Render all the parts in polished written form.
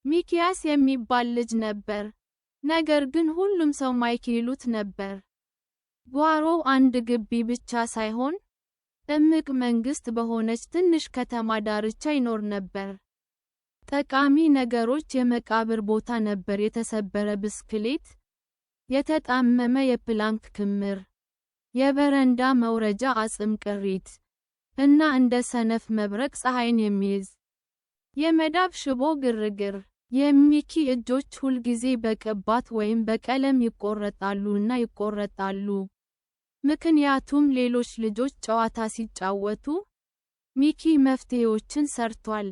ሚኪያስ የሚባል ልጅ ነበር፣ ነገር ግን ሁሉም ሰው ማይክ ይሉት ነበር። ጓሮው አንድ ግቢ ብቻ ሳይሆን፣ እምቅ መንግሥት በሆነች ትንሽ ከተማ ዳርቻ ይኖር ነበር። ጠቃሚ ነገሮች የመቃብር ቦታ ነበር፣ የተሰበረ ብስክሌት፣ የተጣመመ የፕላንክ ክምር፣ የበረንዳ መውረጃ አጽም ቅሪት፣ እና እንደ ሰነፍ መብረቅ ፀሐይን የሚይዝ የመዳብ ሽቦ ግርግር። የሚኪ እጆች ሁልጊዜ በቅባት ወይም በቀለም ይቆረጣሉ እና ይቆረጣሉ፣ ምክንያቱም ሌሎች ልጆች ጨዋታ ሲጫወቱ፣ ሚኪ መፍትሄዎችን ሰርቷል።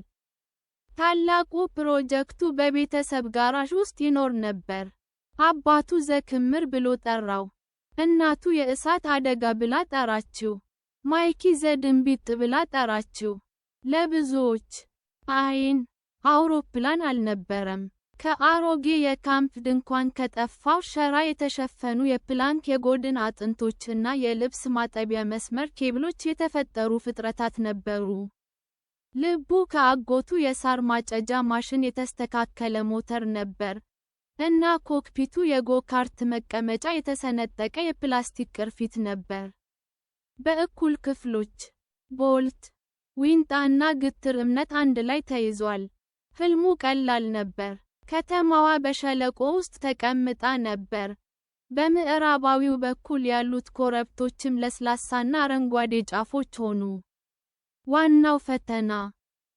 ታላቁ ፕሮጀክቱ በቤተሰብ ጋራዥ ውስጥ ይኖር ነበር። አባቱ "The ክምር" ብሎ ጠራው። እናቱ "የእሳት አደጋ" ብላ ጠራችው። ማይኪ "The ድንቢጥ" ብላ ጠራችው። ለብዙዎች አይን፣ አውሮፕላን አልነበረም። ከአሮጌ የካምፕ ድንኳን ከጠፋው ሸራ የተሸፈኑ የፕላንክ የጎድን አጥንቶች እና የልብስ ማጠቢያ መስመር ኬብሎች የተፈጠሩ ፍጥረታት ነበሩ። ልቡ ከአጎቱ የሳር ማጨጃ ማሽን የተስተካከለ ሞተር ነበር፣ እና ኮክፒቱ የጎ-ካርት መቀመጫ የተሰነጠቀ የፕላስቲክ ቅርፊት ነበር። በእኩል ክፍሎች፣ ቦልት፣ ዊንጣ እና ግትር እምነት አንድ ላይ ተይዟል። ሕልሙ ቀላል ነበር። ከተማዋ በሸለቆ ውስጥ ተቀምጣ ነበር፣ በምዕራባዊው በኩል ያሉት ኮረብቶችም ለስላሳና አረንጓዴ ጫፎች ሆኑ። ዋናው ፈተና፣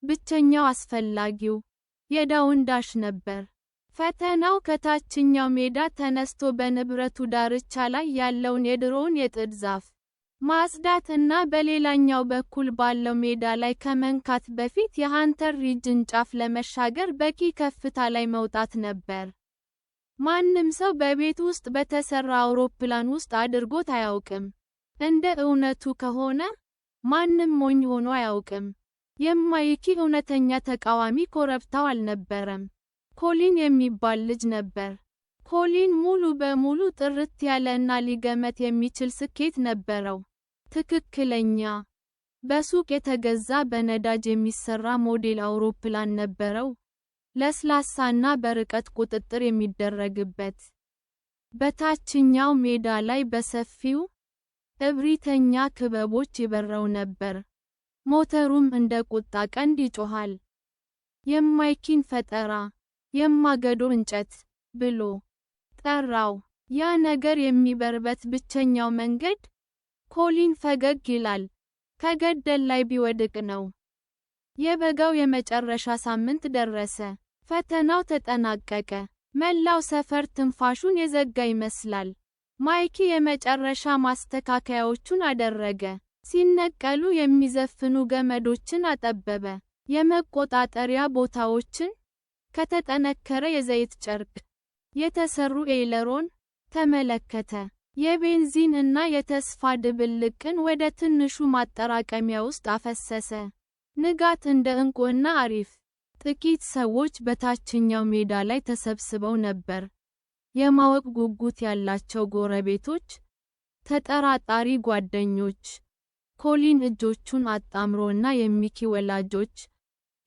ብቸኛው አስፈላጊው፣ የ Down Dash ነበር። ፈተናው ከታችኛው ሜዳ ተነስቶ በንብረቱ ዳርቻ ላይ ያለውን የድሮውን የጥድ ዛፍ ማጽዳት እና በሌላኛው በኩል ባለው ሜዳ ላይ ከመንካት በፊት የሃንተር ሪጅን ጫፍ ለመሻገር በቂ ከፍታ ላይ መውጣት ነበር። ማንም ሰው በቤት ውስጥ በተሰራ አውሮፕላን ውስጥ አድርጎት አያውቅም። እንደ እውነቱ ከሆነ፣ ማንም ሞኝ ሆኖ አያውቅም። የማይኪ እውነተኛ ተቃዋሚ ኮረብታው አልነበረም። ኮሊን የሚባል ልጅ ነበር። ኮሊን ሙሉ በሙሉ ጥርት ያለ እና ሊገመት የሚችል ስኬት ነበረው። ትክክለኛ፣ በሱቅ የተገዛ በነዳጅ የሚሰራ ሞዴል አውሮፕላን ነበረው፣ ለስላሳና በርቀት ቁጥጥር የሚደረግበት። በታችኛው ሜዳ ላይ በሰፊው፣ እብሪተኛ ክበቦች ይበረው ነበር፣ ሞተሩም እንደ ቁጣ ቀንድ ይጮሃል። የማይኪን ፈጠራ፣ "የማገዶ እንጨት" ብሎ ጠራው። ያ ነገር የሚበርበት ብቸኛው መንገድ፣ ኮሊን ፈገግ ይላል፣ ከገደል ላይ ቢወድቅ ነው። የበጋው የመጨረሻ ሳምንት ደረሰ። ፈተናው ተጠናቀቀ። መላው ሰፈር ትንፋሹን የዘጋ ይመስላል። ማይኪ የመጨረሻ ማስተካከያዎቹን አደረገ። ሲነቀሉ የሚዘፍኑ ገመዶችን አጠበበ። የመቆጣጠሪያ ቦታዎችን፣ ከተጠነከረ የዘይት ጨርቅ የተሰሩ aileron፣ ተመለከተ። የቤንዚን እና የተስፋ ድብልቅን ወደ ትንሹ ማጠራቀሚያ ውስጥ አፈሰሰ። ንጋት እንደ ዕንቁ እና አሪፍ። ጥቂት ሰዎች በታችኛው ሜዳ ላይ ተሰብስበው ነበር። የማወቅ ጉጉት ያላቸው ጎረቤቶች፣ ተጠራጣሪ ጓደኞች፣ ኮሊን እጆቹን አጣምሮ እና የሚኪ ወላጆች፣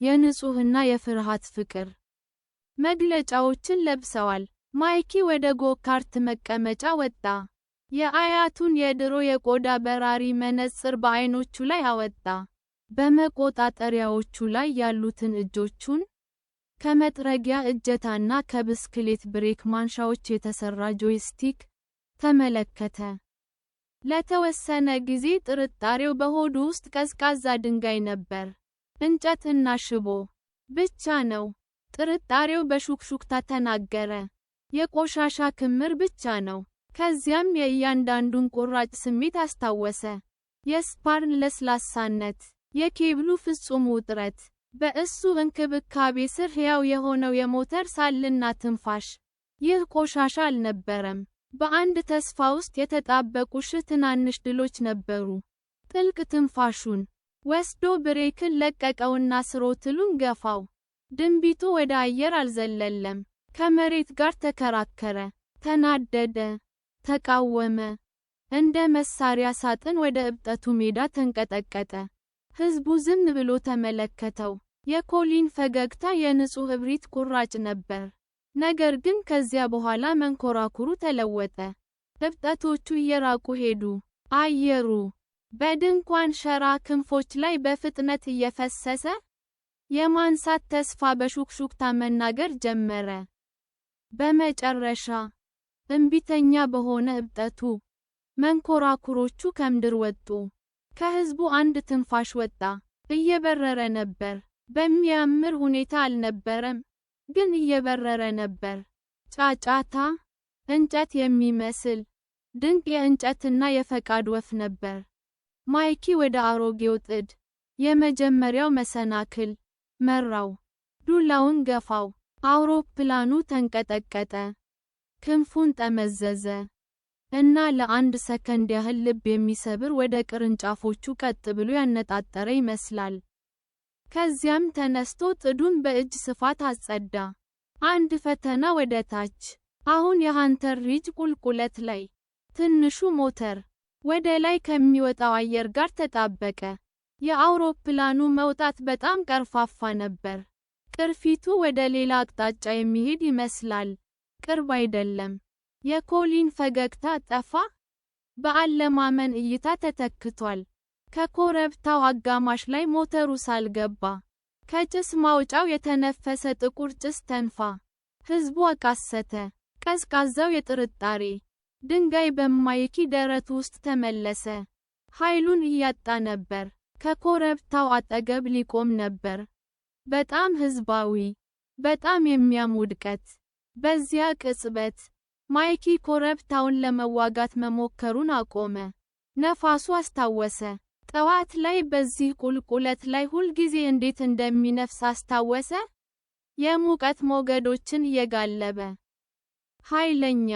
የንጹህና የፍርሃት ፍቅር መግለጫዎችን ለብሰዋል። ማይኪ ወደ ጎ-ካርት መቀመጫ ወጣ። የአያቱን የድሮ የቆዳ በራሪ መነጽር በአይኖቹ ላይ አወጣ። በመቆጣጠሪያዎቹ ላይ ያሉትን እጆቹን፣ ከመጥረጊያ እጀታና ከብስክሌት ብሬክ ማንሻዎች የተሰራ joystick፣ ተመለከተ። ለተወሰነ ጊዜ ጥርጣሬው በሆዱ ውስጥ ቀዝቃዛ ድንጋይ ነበር። እንጨትና ሽቦ ብቻ ነው። ጥርጣሬው በሹክሹክታ ተናገረ። የቆሻሻ ክምር ብቻ ነው። ከዚያም የእያንዳንዱን ቁራጭ ስሜት አስታወሰ። የስፓርን ለስላሳነት፣ የኬብሉ ፍጹም ውጥረት፣ በእሱ እንክብካቤ ስር ሕያው የሆነው የሞተር ሳልና ትንፋሽ። ይህ ቆሻሻ አልነበረም። በአንድ ተስፋ ውስጥ የተጣበቁ ሺህ ትናንሽ ድሎች ነበሩ። ጥልቅ ትንፋሹን ወስዶ ብሬክን ለቀቀውና throttle ኡን ገፋው። ድንቢጡ ወደ አየር አልዘለለም። ከመሬት ጋር ተከራከረ። ተናደደ። ተቃወመ። እንደ መሳሪያ ሳጥን ወደ እብጠቱ ሜዳ ተንቀጠቀጠ። ሕዝቡ ዝም ብሎ ተመለከተው። የኮሊን ፈገግታ የንጹህ እብሪት ቁራጭ ነበር። ነገር ግን ከዚያ በኋላ መንኮራኩሩ ተለወጠ። እብጠቶቹ እየራቁ ሄዱ። አየሩ በድንኳን ሸራ ክንፎች ላይ በፍጥነት እየፈሰሰ፣ የማንሳት ተስፋ በሹክሹክታ መናገር ጀመረ። በመጨረሻ፣ እምቢተኛ በሆነ እብጠቱ፣ መንኮራኩሮቹ ከምድር ወጡ። ከሕዝቡ አንድ ትንፋሽ ወጣ። እየበረረ ነበር። በሚያምር ሁኔታ አልነበረም፣ ግን እየበረረ ነበር። ጫጫታ፣ እንጨት የሚመስል፣ ድንቅ የእንጨትና የፈቃድ ወፍ ነበር። ማይኪ ወደ አሮጌው ጥድ፣ የመጀመሪያው መሰናክል፣ መራው። ዱላውን ገፋው። አውሮፕላኑ ተንቀጠቀጠ። ክንፉን ጠመዘዘ። እና ለአንድ ሰከንድ ያህል ልብ የሚሰብር ወደ ቅርንጫፎቹ ቀጥ ብሎ ያነጣጠረ ይመስላል። ከዚያም ተነስቶ ጥዱን በእጅ ስፋት አጸዳ። አንድ ፈተና ወደ ታች። አሁን የሃንተር ሪጅ ቁልቁለት ላይ። ትንሹ ሞተር ወደ ላይ ከሚወጣው አየር ጋር ተጣበቀ። የአውሮፕላኑ መውጣት በጣም ቀርፋፋ ነበር። ቅርፊቱ ወደ ሌላ አቅጣጫ የሚሄድ ይመስላል። ቅርብ አይደለም። የኮሊን ፈገግታ ጠፋ። በአለማመን እይታ ተተክቷል። ከኮረብታው አጋማሽ ላይ ሞተሩ ሳልገባ። ከጭስ ማውጫው የተነፈሰ ጥቁር ጭስ ተንፋ። ሕዝቡ አቃሰተ። ቀዝቃዛው የጥርጣሬ ድንጋይ በማይኪ ደረት ውስጥ ተመለሰ። ኃይሉን እያጣ ነበር። ከኮረብታው አጠገብ ሊቆም ነበር። በጣም ሕዝባዊ፣ በጣም የሚያም ውድቀት። በዚያ ቅጽበት፣ ማይኪ ኮረብታውን ለመዋጋት መሞከሩን አቆመ። ነፋሱ አስታወሰ። ጠዋት ላይ በዚህ ቁልቁለት ላይ ሁልጊዜ እንዴት እንደሚነፍስ አስታወሰ። የሙቀት ሞገዶችን እየጋለበ። ኃይለኛ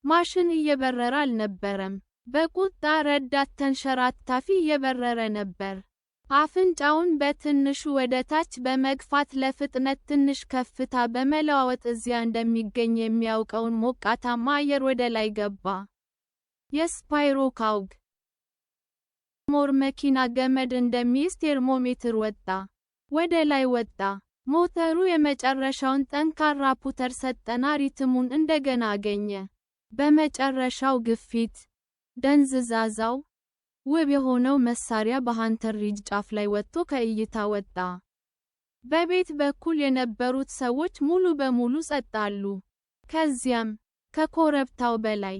ማሽን እየበረረ አልነበረም። በቁጣ ረዳት ተንሸራታፊ እየበረረ ነበር። አፍንጫውን በትንሹ ወደ ታች በመግፋት ለፍጥነት ትንሽ ከፍታ በመለዋወጥ እዚያ እንደሚገኝ የሚያውቀውን ሞቃታማ አየር ወደ ላይ ገባ። የስፓይሮ ካውግ ሞር መኪና ገመድ እንደሚይዝ ቴርሞሜትር ወጣ። ወደ ላይ ወጣ። ሞተሩ የመጨረሻውን ጠንካራ ፑተር ሰጠና ሪትሙን እንደገና አገኘ። በመጨረሻው ግፊት፣ ደንዝዛዛው፣ ውብ የሆነው መሳሪያ በሃንተር ሪጅ ጫፍ ላይ ወጥቶ ከእይታ ወጣ። በቤት በኩል የነበሩት ሰዎች ሙሉ በሙሉ ጸጥ አሉ። ከዚያም፣ ከኮረብታው በላይ፣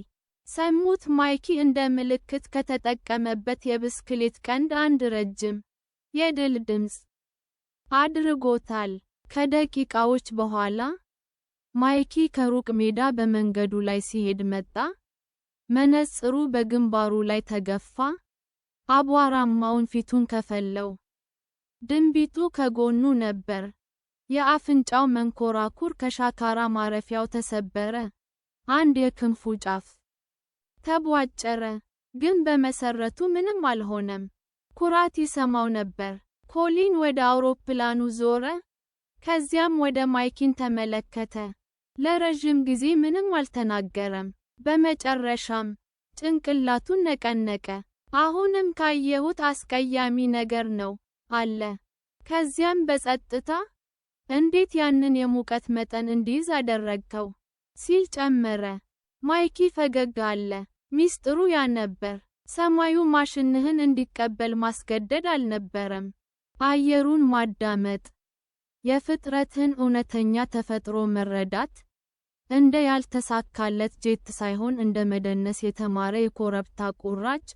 ሰሙት ማይኪ እንደ ምልክት ከተጠቀመበት የብስክሌት ቀንድ አንድ ረጅም፣ የድል ድምፅ አድርጎታል። ከደቂቃዎች በኋላ፣ ማይኪ ከሩቅ ሜዳ በመንገዱ ላይ ሲሄድ መጣ። መነጽሩ በግንባሩ ላይ ተገፋ፣ አቧራማውን ፊቱን ከፈለው። ድንቢጡ ከጎኑ ነበር። የአፍንጫው መንኮራኩር ከሻካራ ማረፊያው ተሰበረ። አንድ የክንፉ ጫፍ ተቧጨረ፣ ግን በመሰረቱ ምንም አልሆነም። ኩራት ይሰማው ነበር። ኮሊን ወደ አውሮፕላኑ ዞረ፣ ከዚያም ወደ ማይኪን ተመለከተ። ለረዥም ጊዜ ምንም አልተናገረም። በመጨረሻም፣ ጭንቅላቱን ነቀነቀ። "አሁንም ካየሁት አስቀያሚ ነገር ነው" አለ። ከዚያም በጸጥታ፣ "እንዴት ያንን የሙቀት መጠን እንዲይዝ አደረግከው?" ሲል ጨመረ። ማይኪ ፈገግ አለ። ሚስጥሩ ያ ነበር። ሰማዩ ማሽንህን እንዲቀበል ማስገደድ አልነበረም። አየሩን ማዳመጥ፣ የፍጥረትን እውነተኛ ተፈጥሮ መረዳት፣ እንደ ያልተሳካለት ጄት ሳይሆን እንደ መደነስ የተማረ የኮረብታ ቁራጭ፣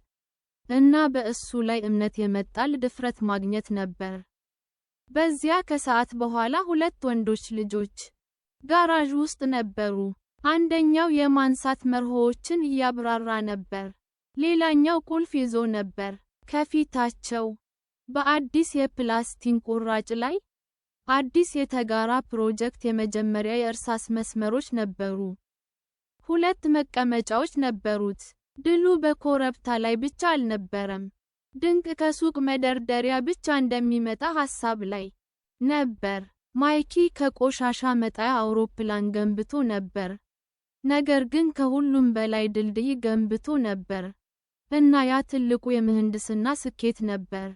እና በእሱ ላይ እምነት የመጣል ድፍረት ማግኘት ነበር። በዚያ ከሰዓት በኋላ ሁለት ወንዶች ልጆች ጋራዥ ውስጥ ነበሩ። አንደኛው የማንሳት መርሆዎችን እያብራራ ነበር። ሌላኛው ቁልፍ ይዞ ነበር። ከፊታቸው፣ በአዲስ የፕላስቲክ ቁራጭ ላይ፣ አዲስ የተጋራ ፕሮጀክት የመጀመሪያ የእርሳስ መስመሮች ነበሩ። ሁለት መቀመጫዎች ነበሩት። ድሉ በኮረብታ ላይ ብቻ አልነበረም። ድንቅ ከሱቅ መደርደሪያ ብቻ እንደሚመጣ ሐሳብ ላይ ነበር። ማይኪ ከቆሻሻ መጣያ አውሮፕላን ገንብቶ ነበር። ነገር ግን ከሁሉም በላይ ድልድይ ገንብቶ ነበር። እና ያ ትልቁ የምህንድስና ስኬት ነበር።